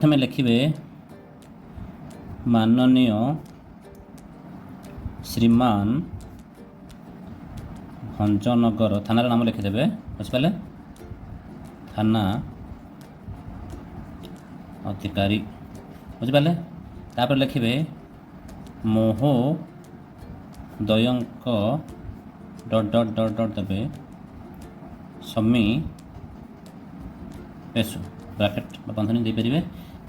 ପ୍ରଥମେ ଲେଖିବେ ମାନନୀୟ ଶ୍ରୀମାନ ଭଞ୍ଜନଗର ଥାନାର ନାମ ଲେଖିଦେବେ, ବୁଝିପାରିଲେ? ଥାନା ଅଧିକାରୀ, ବୁଝିପାରିଲେ? ତାପରେ ଲେଖିବେ ମହୋଦୟଙ୍କ ଡଟ୍ ଡଟ୍ ଡଟ୍ ଡଟ୍ ଦେବେ, ସମୀପେଷୁ, ବ୍ରାକେଟ୍ ବା ବନ୍ଧନୀ ଦେଇପାରିବେ।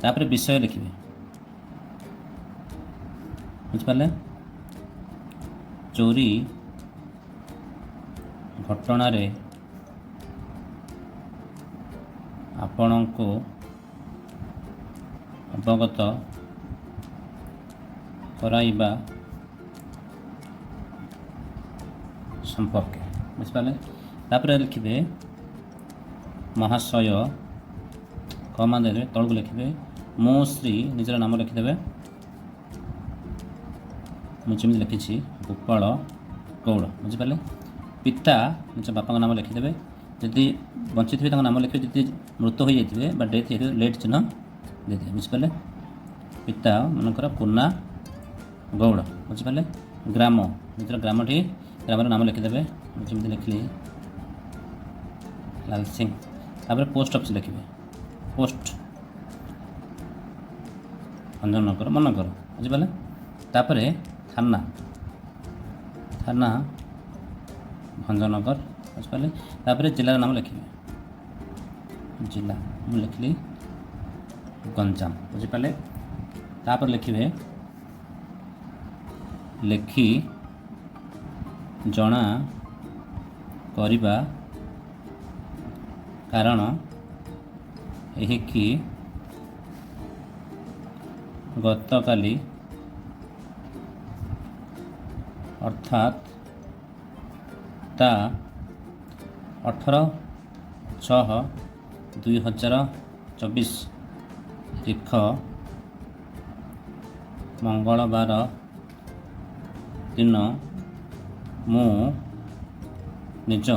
ତାପରେ ବିଷୟ ଲେଖିବେ, ବୁଝିପାରିଲେ? ଚୋରି ଘଟଣାରେ ଆପଣଙ୍କୁ ଅବଗତ କରାଇବା ସମ୍ପର୍କେ, ବୁଝିପାରିଲେ? ତାପରେ ଲେଖିବେ ମହାଶୟ, କମା ଦେବେ, ତଳକୁ ଲେଖିବେ ମୁଁ ଶ୍ରୀ, ନିଜର ନାମ ଲେଖିଦେବେ। ମୁଁ ଯେମିତି ଲେଖିଛି ଗୋପାଳ ଗୌଡ଼, ବୁଝିପାରିଲେ? ପିତା, ନିଜ ବାପାଙ୍କ ନାମ ଲେଖିଦେବେ। ଯଦି ବଞ୍ଚିଥିବେ ତାଙ୍କ ନାମ ଲେଖିବେ, ଯଦି ମୃତ ହୋଇଯାଇଥିବେ ବା ଡେଥ୍ ହେଇଯାଇଥିବେ ଲେଟ୍ ଚିହ୍ନ ଦେଇଦେବେ, ବୁଝିପାରିଲେ? ପିତା ମନେକର କୁନା ଗୌଡ଼, ବୁଝିପାରିଲେ? ଗ୍ରାମ, ନିଜର ଗ୍ରାମଟି, ଗ୍ରାମର ନାମ ଲେଖିଦେବେ। ମୁଁ ଯେମିତି ଲେଖିଲି ଲାଲସିଂ। ତାପରେ ପୋଷ୍ଟ ଅଫିସ୍ ଲେଖିବେ, ପୋଷ୍ଟ ଭଞ୍ଜନଗର ମନେକର, ବୁଝିପାରିଲେ? ତାପରେ ଥାନା, ଥାନା ଭଞ୍ଜନଗର, ବୁଝିପାରିଲେ? ତାପରେ ଜିଲ୍ଲାର ନାମ ଲେଖିବେ, ଜିଲ୍ଲା ମୁଁ ଲେଖିଲି ଗଞ୍ଜାମ, ବୁଝିପାରିଲେ? ତାପରେ ଲେଖିବେ ଲେଖି ଜଣା କରିବା କାରଣ ଏହିକି ଗତକାଲି ଅର୍ଥାତ୍ ତା 18/6/2024 ରିଖ ମଙ୍ଗଳବାର ଦିନ ମୁଁ ନିଜ,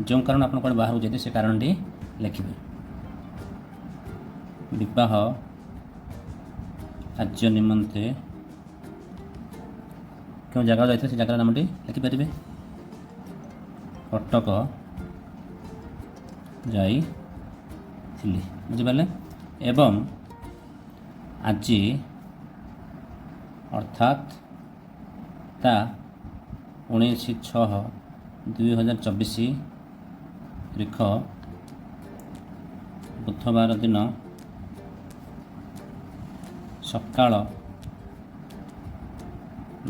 ଯେଉଁ କାରଣ ଆପଣ କୁଆଡ଼େ ବାହାରକୁ ଯାଇଥିଲେ ସେ କାରଣଟି ଲେଖିବେ, ବିବାହ କାର୍ଯ୍ୟ ନିମନ୍ତେ କେଉଁ ଜାଗାକୁ ଯାଇଥିଲେ ସେ ଜାଗାର ନାମଟି ଲେଖିପାରିବେ, କଟକ ଯାଇଥିଲି, ବୁଝିପାରିଲେ? ଏବଂ ଆଜି ଅର୍ଥାତ୍ ତା 19/6/2024 ରିଖ ବୁଧବାର ଦିନ ସକାଳ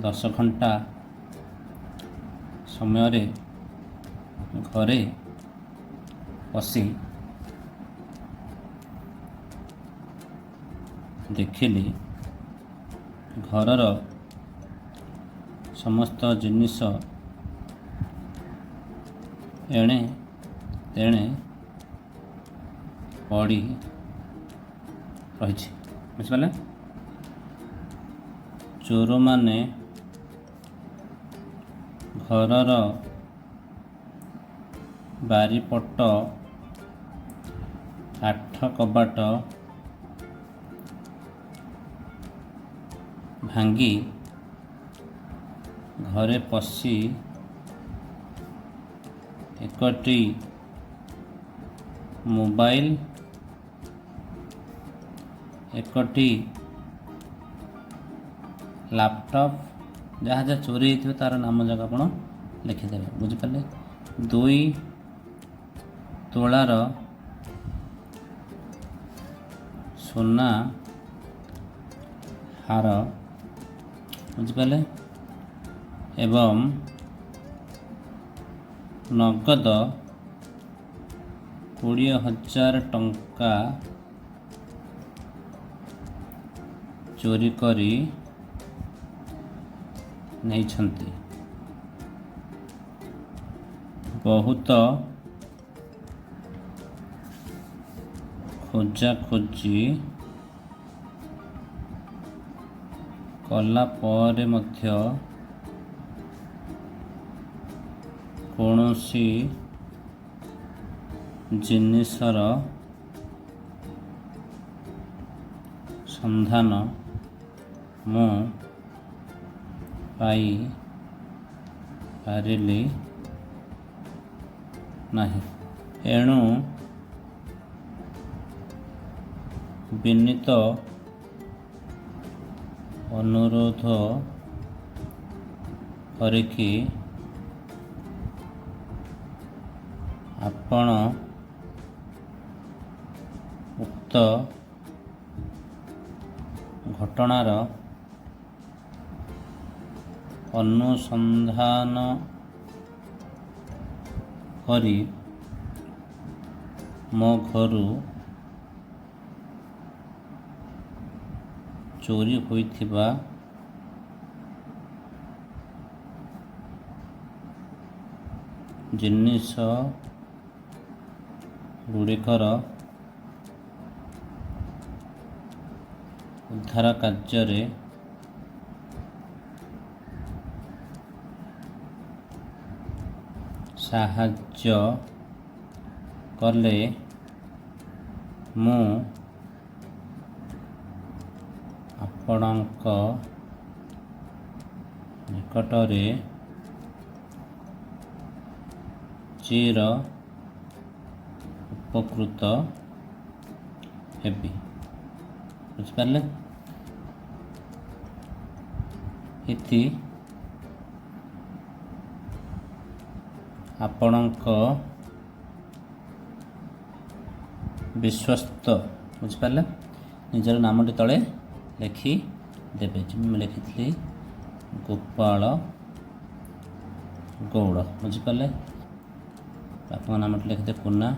10 ଘଣ୍ଟା ସମୟରେ ଘରେ ପଶି ଦେଖିଲି ଘରର ସମସ୍ତ ଜିନିଷ ଏଣେ ତେଣେ ପଡ଼ି ରହିଛି, ବୁଝିପାରିଲେ? ଚୋରମାନେ ଘରର ବାରିପଟ କାଠ କବାଟ ଭାଙ୍ଗି ଘରେ ପଶି ଏକଟି ମୋବାଇଲ, ଏକଟି ଲାପଟପ୍, ଯାହା ଯାହା ଚୋରି ହେଇଥିବ ତା'ର ନାମ ଯାକ ଆପଣ ଲେଖିଦେବେ, ବୁଝିପାରିଲେ? 2 ତୋଳାର ସୁନା ହାର, ବୁଝିପାରିଲେ? ଏବଂ ନଗଦ 20,000 ଟଙ୍କା ଚୋରି କରି ନେଇଛନ୍ତି। ବହୁତ ଖୋଜାଖୋଜି କଲା ପରେ ମଧ୍ୟ କୌଣସି ଜିନିଷର ସନ୍ଧାନ ମୁଁ ପାଇ ପାରିଲି ନାହିଁ। ଏଣୁ ବିନୀତ ଅନୁରୋଧ କରିକି ଆପଣ ଉକ୍ତ ଘଟଣାର ଅନୁସନ୍ଧାନ କରି ମୋ ଘରୁ ଚୋରି ହୋଇଥିବା ଜିନିଷ ଗୁଡ଼ିକର ଉଦ୍ଧାର କାର୍ଯ୍ୟରେ ସାହାଯ୍ୟ କଲେ ମୁଁ ଆପଣଙ୍କ ନିକଟରେ ଚିର ଉପକୃତ ହେବି। ବୁଝିପାରିଲେ? ଇତି ଆପଣଙ୍କ ବିଶ୍ୱସ୍ତ। ବୁଝିପାରିଲେ? ନିଜର ନାମଟି ତଳେ ଲେଖି ଦେବେ। ଯେମିତି ମୁଁ ଲେଖିଥିଲି, ଗୋପାଳ ଗୌଡ଼। ବୁଝିପାରିଲେ? ବାପାଙ୍କ ନାମଟି ଲେଖିଦେବେ, କୁନା।